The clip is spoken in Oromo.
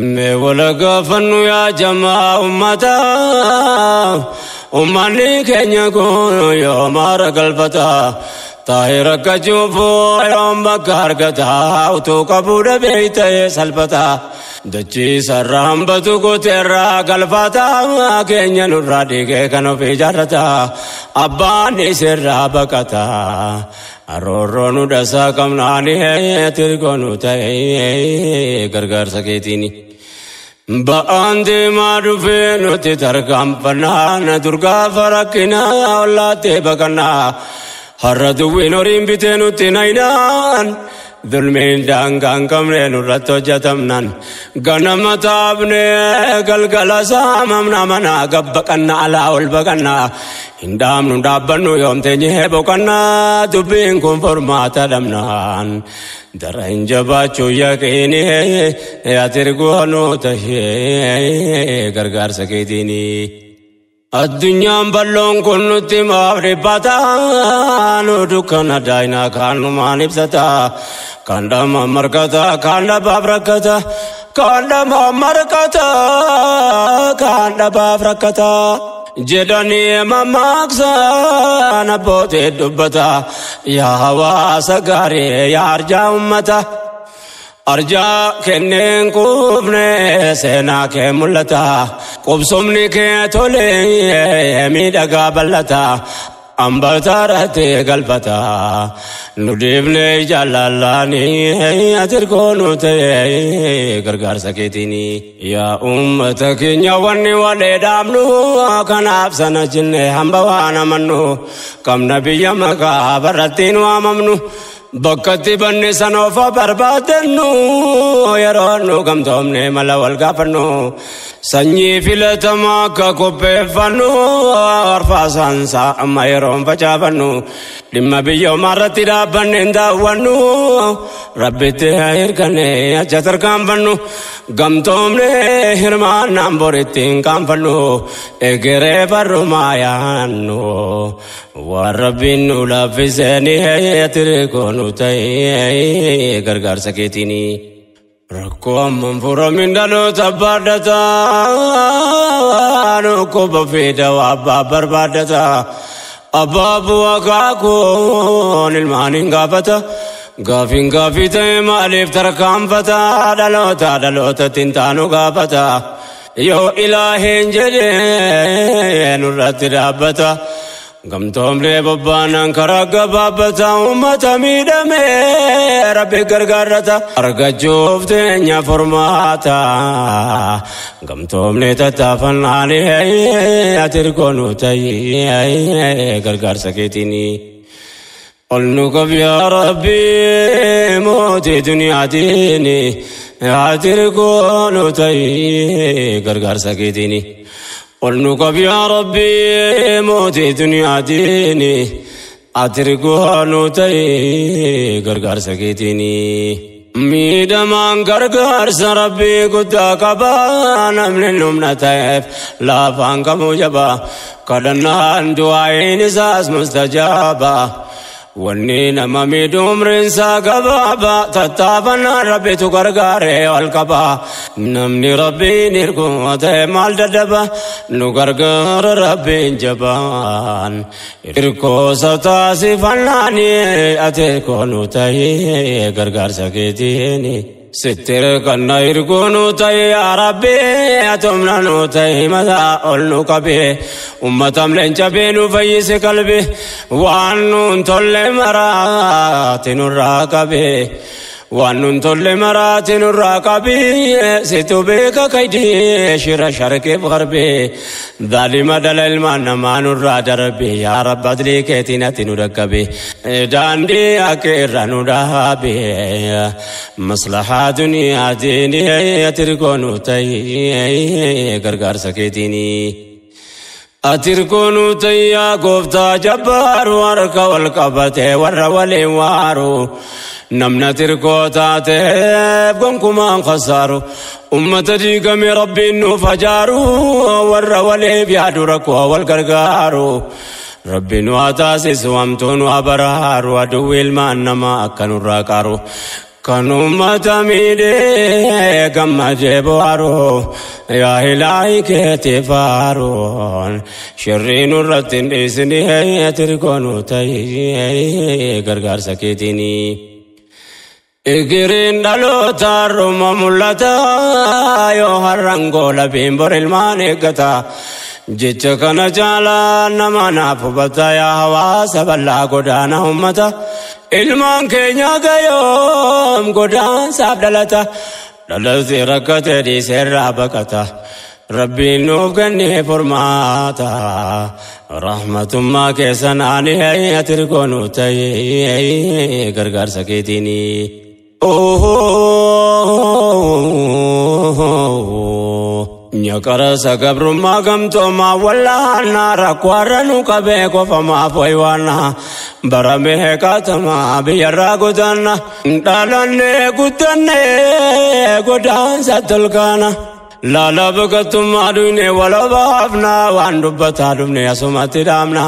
Mee wal gaafannu yaa jamaa ummataa, ummanni keenya kun yoom haara galfata? Taa'ee rakkachuuf yoom bakka argata? Utuu qabuu dhabee ta'ee salphata. Dachii sarara hambatu gooteerraa galfata. Keenya nurraa dhiigee kan ofii jaarrata. Abbaan isirraa baqata. Aroorroo nu dhasaa qabnaanii tirgoo nu ta'ee gargaarsa keetiini. Ba'aan deemaa dhufee nuti tarkaanfannaa, durgaafa rakkinaa ollaattee baqannaa. Har'a duwwiin horiin bitee nutti naynaan, dhulmiin daangaa hin qabne nurratti hojjetamnaan, ganama taabnee galgala saamamna, manaa gabbaqanna, alaa ol baqannaa, hin dhaabnu dhaabbannu yoom teenyee boqannaa. Dubbiin kun furmaata dhabnaan dara hin jabaachuu yaqiini, ati ergoonuu tahee gargaarsa keetiini. Addunyaan bal'oon kun nutti maaf dhiphata? Nu dukkana daayinaa kaanumaan ibsata. Kan dhama markata, kan dhabaaf rakkata, kan dhama markata, kan dhabaaf rakkata. Jedhanii mammaaksan abbootii dubbata. Yaa hawaasa gaarii, yaa arjaa ummata. Arjaa kenneen kuufne seenaa kee mul'ata. Qubsumni kee tolee miidhagaa bal'ata. Ambataarratti galfata. Nu dhiifne jaallallaanii ati ergoonu ta'ee gargaarsa keetiini. Yaa uummata keenya, wanni walee dhaabnu kanaaf sana jenne hamba waan amannu qabna, biyya maqaa barrattiin waamamnu. Bakka itti banne sana ofa barbaadannu, yeroo nu gamtoomne mala wal gaafannu, sanyii filatamaa akka qopheeffannu, arfaasaansaa amma yeroon facaafannu, dhimma biyyoomaa irratti dhaabbanne hin daawwannu, rabbitti hirkanne acha tarkaanfannu, gamtoomne hirmaannaan boritti hin qaanfannu, egeree barrumaa yaannu, waan rabbiin nu laaffisanii tirikoonu ta'ee gargaarsa keetiini. Rakkoo amman furamin dhaloota baadhata, dhukkuba fida abbaa barbaadata. Abbaa bu'aa kaakuun ilmaan hin gaafata. Gaafiin gaafii ta'e maaliif tarkaanfata? Dhaloota dhalootatti hin taanu gaafata. Yoo ilaaheen jedhee nurratti dhaabbata. Gamtoomlee bobbaanaan karaa gabaabbata, uummata miidhame rabbi gargaarrata. Argachuuf teenya furmaata. Gamtoomlee tattaafannaanii ati ergoonu ta'ee gargaarsa keetiini. Ol nu qab yaa Rabbi mootii duniyaatiin, ati ergoonu ta'ee gargaarsa keetiini. Ol nu qab yaa Rabbi mootii duniyaatiin, ati ergoonu ta'ee gargaarsa keetiini. Miidhamaan gargaarsa rabbii guddaa qaba, namni humna ta'eef laafaan kamuu jaba, kadhannaan du'aayin isaas mustajaaba. Wanni nama miidhu umriinsaa gabaaba, tattaafannaan rabbitu gargaaree ol qaba. Namni rabbiin hirkuu ta'e maal dadhaba? Nu gargaara rabbiin jabaan. Hirkoosa taasifannaani ati hirkoo nu ta'ee gargaarsa keetiini. Sitti hirkanna, hirkuu nu ta'e yaa Rabbi, atumna nu ta'e, mataa ol nu qabe, ummatam leenca nu fayyise qalbi, waan nuun tolle maraati nurraa qabe. Waan nun tolle maraati nurraa qabi, situ beeka kaydii shira sharqiif garbi, dhaalima dhala ilmaan namaa nurraa darbi. Yaa Rabbi, adlii keetiin ati nu dhaqqabi, daandii akka irra nu dhaabi, maslahaa duniyaatiin ati hirkoonu ta'ii gargaarsa keetiini. Ati hirkoonu ta'ii yaa gooftaa jabbaaru, harka wal qabatee warra waliin waaru. Namna tirkoo taateef gonkumaan khasaaru, ummata diigame rabbiin nuuf ajaaru, warra waliif yaadu, rakkoo wal gargaaru. Rabbi nu haa taasisu, hamtuu nu haa baraaru, aduwwi ilmaan namaa akka nurraa qaaru. Kan uummata miidhee gammadee bohaaru yaa ilaahi keetii faaruun shirrii nurratti hin dhiisini tirgoonu ta'ee gargaarsa keetiini. Igiriin dhaloota har'uma mul'ata yoo har'an goolabiin bor ilmaan eeggata. Jecha kana caalaa nama naaf hubata yaa hawaasa bal'aa godaana ummata. Ilmaan keenya gayoom godaansaaf dhalata. Dhalatti rakkate dhiiseerraa baqata. Rabbiin nuuf kennee furmaata. Rahmatummaa keessan ani ati goonu ta'ee gargaarsa keetiini. Nyaqarasa gabrummaa gamtoomaa wallaanaa rakkoo har'a nu qabee qofamaaf waywaanaa baramee qaatamaa biyyarraa godaanna dhalannee guddannee godaansa tolkaana. Laala baqattummaa dhuyne walabaafna waan dubbataa dhufne asumatti dhaamna.